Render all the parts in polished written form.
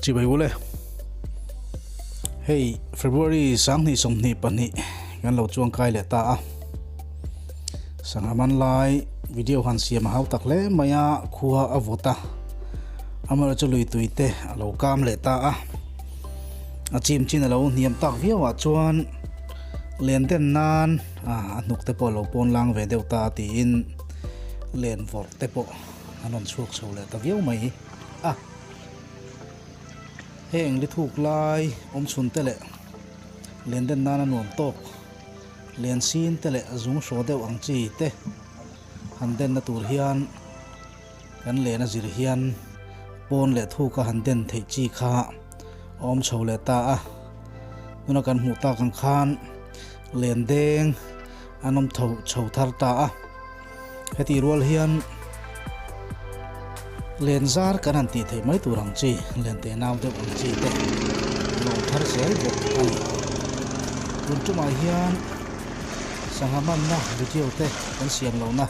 Chibai ule. Hei February 2022 kan lo chuang kai leh ta a. Sangha man lai video han siam a hau tak hle mai a, khua a vawt a. Amaherawhchu lui tui te a lo kam leh ta a. A chim chin a lo hniam tak viau ah chuan len den nan a hnuk te pawh a lo pawn lang ve deuh ta a tiin len vawrh te pawh an rawn chhuak chho leh ta viau mai a. Heng li thuk lai awm chhun te leh len den nan a nuam tawk len sin te leh zung hraw deuh ang chi te han denna tur hian Kan len a zir hian pawn leh thuka han den theih chi kha a awm chho leh ta a, tuna kan hmuh tak ang khan len deng an awm tho chho thar ta a, hetih rual hian len zar kan han tih theih mai tur ang chi len teh nau deuh ang chi te an awm thar zel bawk a ni. Tun tumah hian sangha manna video te kan siam lohna.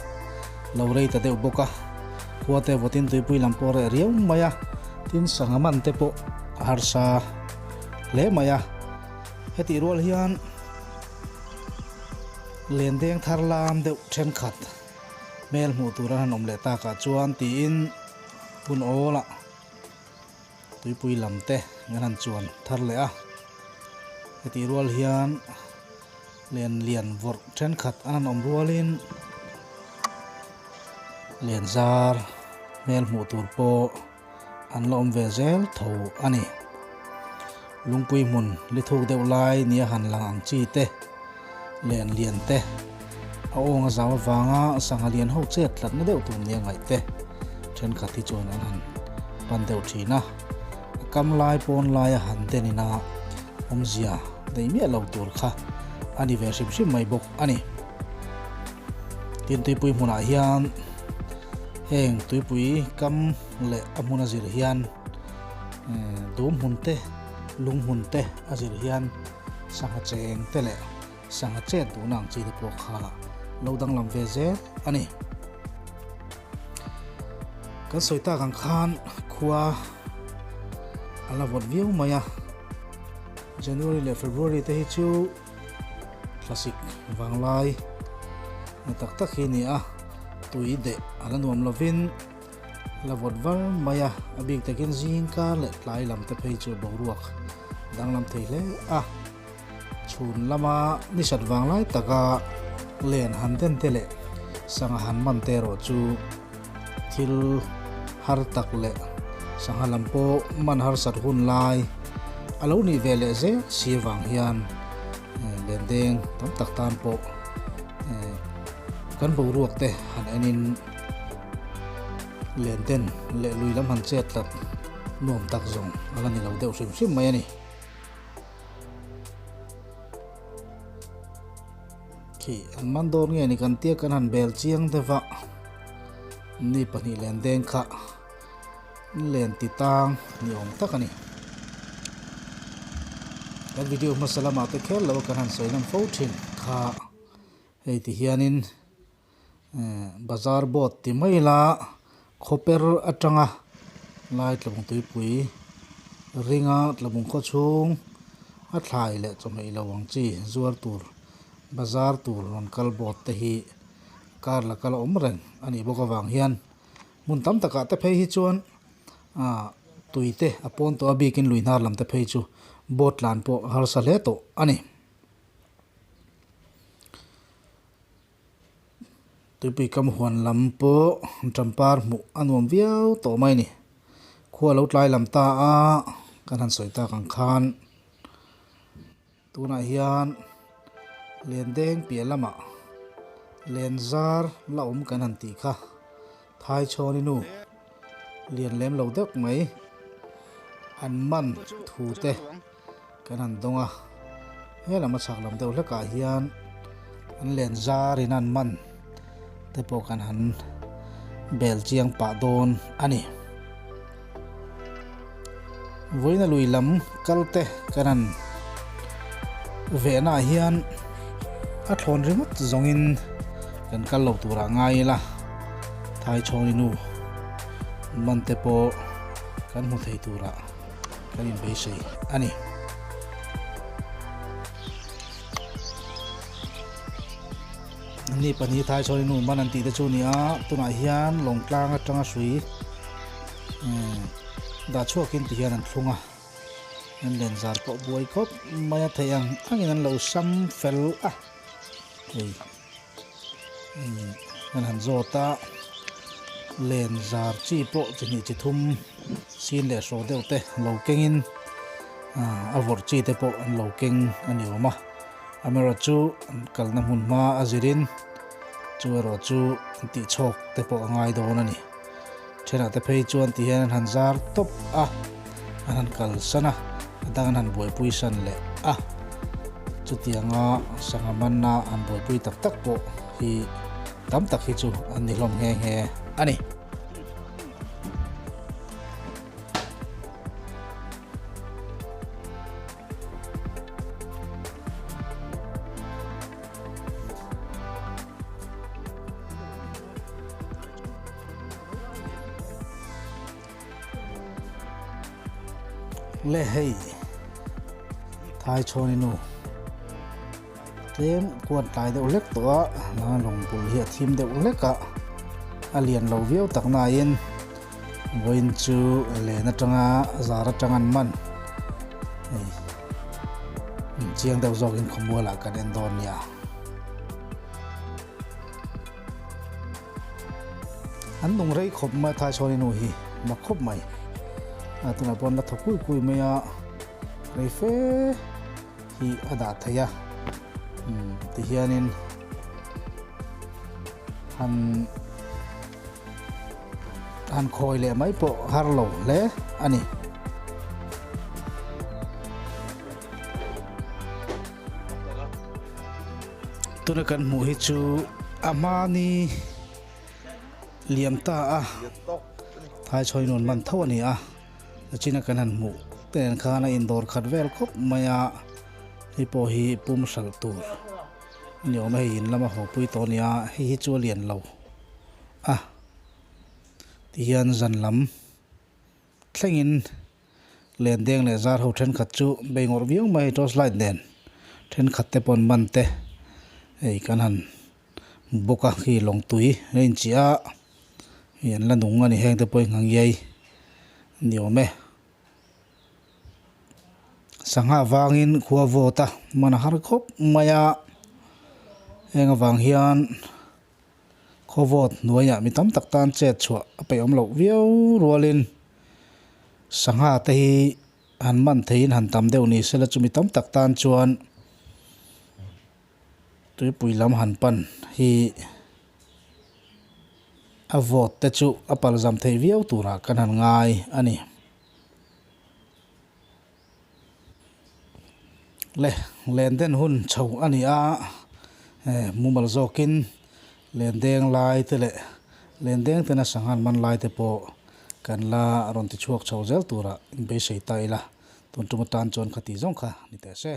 Lo rei ta deuh bawk a, khua te vawtin tuipui lam pawh reh riau mai a, tin sangha man te pawh a harsa hle mai a. Hetih rual hian len deng thar lam deuh thenkhat hmel hmuh tur an han awm leh takah chuan tiin hun awlah tuipui lam te an han chuan thar leh a. Hetih rual hian. Len lian vawrh thenkhat an han awm rualin len zar hmel hmuh tur pawh an la awm ve zel tho a ni. Lungpui hmun li thuk deuh lai nia han lang ang chi te, len lian te, a awng a zau avanga sangha lian ho chet tlatna deuh tur nia ngaih te thenkhat hi chuan an han pan deuh thin a, a kam lai pawn laia han den ina awmzia nei miah lo tur kha a ni ve hrim hrim mai bawk a ni. Tin tuipui hmunah hian heng tuipui kam leh a hmun a zir hian dum hmun te lung hmun te a zir hian sangha cheng te leh sangha chet duhna ang chi te pawh kha lo danglam ve zel a ni. Kan sawi tak ang khan khua a la vawt viau mai a, January leh February te hi chu thlasik vanglai ni tak tak hi a ni a, tui deh a la nuam lovin a la vawt var mai a, a bik takin zing kar leh tlai lam te phei chu boruak danglam thei hle a, chhun lama ni sat vanglai taka len han den te leh sangha han man te erawh chu thil har tak leh sangha lam pawh man harsat hun lai a lo nih ve leh zel si avang hian len deng tam tak tan pawh kan boruak te han enin len den leh lui lam han chet tlat nuam tak zawng a la ni lo deuh hrim hrim mai a ni. Khi an man dawn nge ni kan tia kan han bel chiang deuh a ni pahnih len deng kha len ti tang ni awm tak a ni. Kan video hmasa lamah te kher lo kan han sawi lan fo thin kha hei ti hianin Bazar boat ti mai ila khawper atanga lai tlabung tuipui ringa tlabung khaw chhung a thlai leh chawhmeh lo ang chi zuar tur bazar tur rawn kal boat te hi kar la kal a awm reng a nih bawk avang hian hmun tam takah te phei hi chuan ah tui te a pawn tawh a bikin lui hnar lam te phei chu boat tlan pawh a harsa hle tawh a ni. Tuipui kam huan lam pawh champar hmuh a nuam viau tawh mai a ni. Khua lo tlai lam ta a, kan han sawi tak ang khan tunah hian len deng piah lamah len zar la awm kan han tih kha Thaichhawni nu lian lem lo deuh mai an man thu te. Kan han dawng a, he lam a chhak lam deuh hlekah hian an len zar in an man te pawh kan han bel chiang pah dawn a ni. Vawiina lui lam kal te kan han vehna ah hian a thlawn ringawt zawngin kan kal lo turah ngai ila Thaichhawni nu man te pawh kan hmu thei turah. kan inbeisei a ni. Ni pahnih thai chhuan in um an an tih te chu a ni a, tunah hian lawng tlang atanga hrui dah chhuakin ti hian an thlung a, an len zar pawh buai khawp mai a theih ang angin an lo sam fel a hei an han zawt a len zar chi pawh chi hnih chi thum sin leh hraw deuh te lo kengin a vawrh chi te pawh an lo keng a ni awm a. Amaherawhchu an kalna hmun hma a zirin chu erawh chu an tihchhawk te pawh a ngai dawn a ni. Thenah te phei chuan ti hian an han zar tawp a, an han kalsan a, a dang an han buaipui san leh a. Chutianga sangha manna han buaipui tak tak pawh hi tam tak hi chu an ni hlawm nghe nghe a ni. Le hei thai chhawn inu tlem kuan tlai deuh hlek tawh a nang lawng bul hi a thim deuh hlek a a lian lo viau tak nain Vawiin chu len atanga zar atanga an man hei chiang deuh zawkin khawmualah kan en dawn nia. An nung rei khawp mai thai chhuan inu hi mak khawp mai a tunah pawh an la thaw kui kui mai a rei fe hi a dah thei a tihianin han Han khawi leh mai pawh har lo hle a ni. Tuna kan hmuh hi chu a hmani liam ta a thaichhawi nun man tho a ni a china kan han hmuh te nen khan a indawr khat vel khawp mai a hei pawh hi pum hralh tur a ni awm a hei in lama haw pui tawh a ni a hei hi chu a lian lo. a tihian zan lam thlengin len deng leh zar ho thenkhat chu bei ngawrh viau mai torch light nen thenkhat te pawn ban te hei kan han bawk a khi lawng tui a inchiah a hei an la nung a ni heng te pawh hi nghang iai a ni awm e. Sangha vangin khua vawt a man a har khawp mai a heng avang hian. Khawvawt hnuaiah mi tam tak tan chet chhuah a peih awm loh viau rualin sangha te hi han man theihin han tam deuh ni sela chu mi tam tak tan chuan tuipui lam han pan hi a vawt te chu a palzam theih viau turah kan han ngai a ni. Le len den hun chho a ni a mumal zawkin len deng lai te leh len deng tena sanghan man lai te pawh kan la rawn ti chhuak chho zel tura inbeisei ta ila tun tum atan chuan khati zawng kha ni teh se.